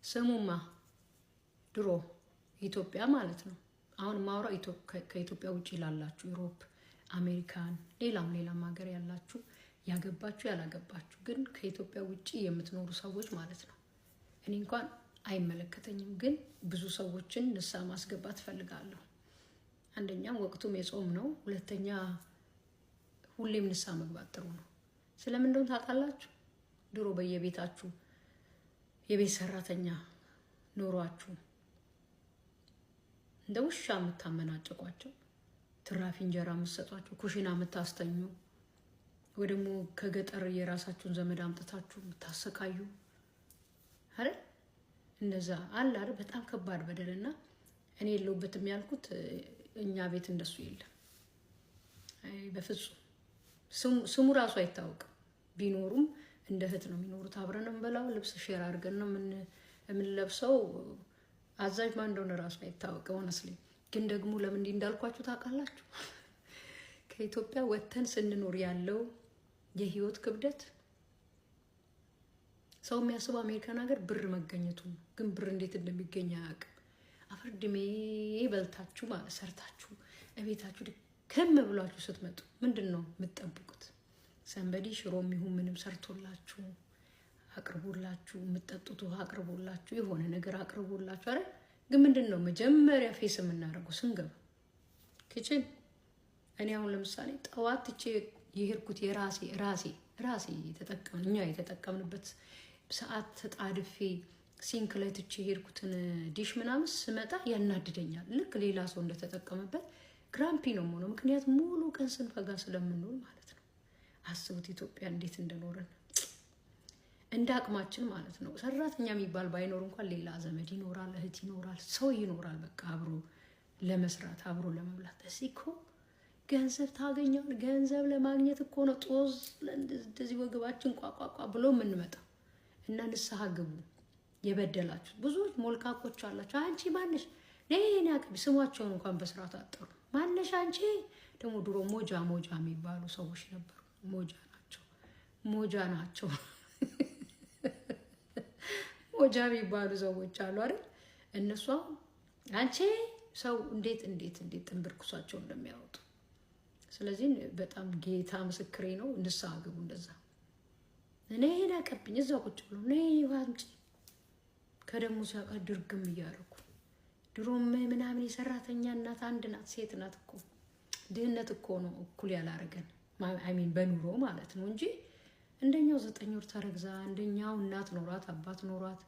ስሙማ፣ ድሮ ኢትዮጵያ ማለት ነው። አሁን ማውራው ከኢትዮጵያ ውጭ ላላችሁ Europe፣ አሜሪካን፣ ሌላም ሌላም ሀገር ያላችሁ፣ ያገባችሁ ያላገባችሁ፣ ግን ከኢትዮጵያ ውጭ የምትኖሩ ሰዎች ማለት ነው። እኔ እንኳን አይመለከተኝም፣ ግን ብዙ ሰዎችን ንስሐ ማስገባት እፈልጋለሁ። አንደኛም ወቅቱም የጾም ነው። ሁለተኛ ሁሌም ንስሐ መግባት ጥሩ ነው። ስለምን እንደሆነ ታውቃላችሁ? ድሮ በየቤታችሁ የቤት ሰራተኛ ኖሯችሁ እንደ ውሻ የምታመናጭቋቸው፣ ትራፊ እንጀራ የምትሰጧቸው፣ ኩሽና የምታስተኙ፣ ወይ ደግሞ ከገጠር የራሳችሁን ዘመድ አምጥታችሁ የምታሰቃዩ አይደል? እንደዛ አለ አይደል? በጣም ከባድ በደል። እና እኔ የለሁበትም ያልኩት እኛ ቤት እንደሱ የለም በፍጹም። ስሙ ራሱ አይታወቅም። ቢኖሩም እንደ እህት ነው የሚኖሩት። አብረን የምንበላው፣ ልብስ share አድርገን ነው የምንለብሰው። አዛዥ ማን እንደሆነ ራሱ አይታወቅም። Honestly ግን ደግሞ ለምን እንዲህ እንዳልኳችሁ ታውቃላችሁ? ከኢትዮጵያ ወጥተን ስንኖር ያለው የህይወት ክብደት፣ ሰው የሚያስበው አሜሪካን ሀገር ብር መገኘቱ ነው። ግን ብር እንዴት እንደሚገኝ አያውቅም። አፈር ድሜ በልታችሁ ማለት ሰርታችሁ እቤታችሁ ድክም ብሏችሁ ስትመጡ ምንድን ነው የምትጠብቁት? Somebody ሽሮም ይሁን ምንም ሰርቶላችሁ አቅርቦላችሁ፣ የምትጠጡት ውሃ አቅርቦላችሁ፣ የሆነ ነገር አቅርቦላችሁ አይደል? ግን ምንድን ነው መጀመሪያ face የምናደርገው ስንገባ? Kitchen። እኔ አሁን ለምሳሌ ጠዋት ትቼ የሄድኩት የራሴ ራሴ ራሴ የተጠቀምን እኛ የተጠቀምንበት ሰዓት ተጣድፌ sink ላይ ትቼ የሄድኩትን ዲሽ ምናምን ስመጣ ያናድደኛል። ልክ ሌላ ሰው እንደተጠቀመበት grumpy ነው የምሆነው። ምክንያቱም ሙሉ ቀን ስንፈጋ ስለምንውል ማለት ነው። አስቡት ኢትዮጵያ እንዴት እንደኖረን፣ እንደ አቅማችን ማለት ነው። ሰራተኛ የሚባል ባይኖር እንኳን ሌላ ዘመድ ይኖራል፣ እህት ይኖራል፣ ሰው ይኖራል። በቃ አብሮ ለመስራት፣ አብሮ ለመብላት። እዚህ እኮ ገንዘብ ታገኛል። ገንዘብ ለማግኘት እኮ ነው ጦዝ እንደዚህ ወገባችን ቋቋቋ ብሎ የምንመጣው። እና ንስሐ ግቡ። የበደላችሁ ብዙዎች ሞልቃቆች አላችሁ። አንቺ ማነሽ? ነይ አቅቢ። ስሟቸውን እንኳን በስርዓት አጠሩ። ማነሽ አንቺ? ደግሞ ድሮ ሞጃ ሞጃ የሚባሉ ሰዎች ነበሩ። ሞጃ ናቸው፣ ሞጃ ናቸው፣ ሞጃ የሚባሉ ሰዎች አሉ አይደል? እነሱ አሁን አንቺ ሰው እንዴት እንዴት እንዴት ጥንብርኩሳቸው እንደሚያወጡ። ስለዚህ በጣም ጌታ ምስክሬ ነው። ንስሐ ግቡ። እንደዛ እኔ አቀብኝ እዛው ቁጭ ብሎ ነይ ውሃ አምጪ ከደሞ ሲያውቃ ድርግም እያደረኩ። ድሮም ምናምን የሰራተኛ እናት አንድ ናት፣ ሴት ናት እኮ። ድህነት እኮ ነው እኩል ያላረገን፣ I mean በኑሮ ማለት ነው እንጂ እንደኛው 9 ወር ተረግዛ፣ እንደኛው እናት ኖሯት አባት ኖሯት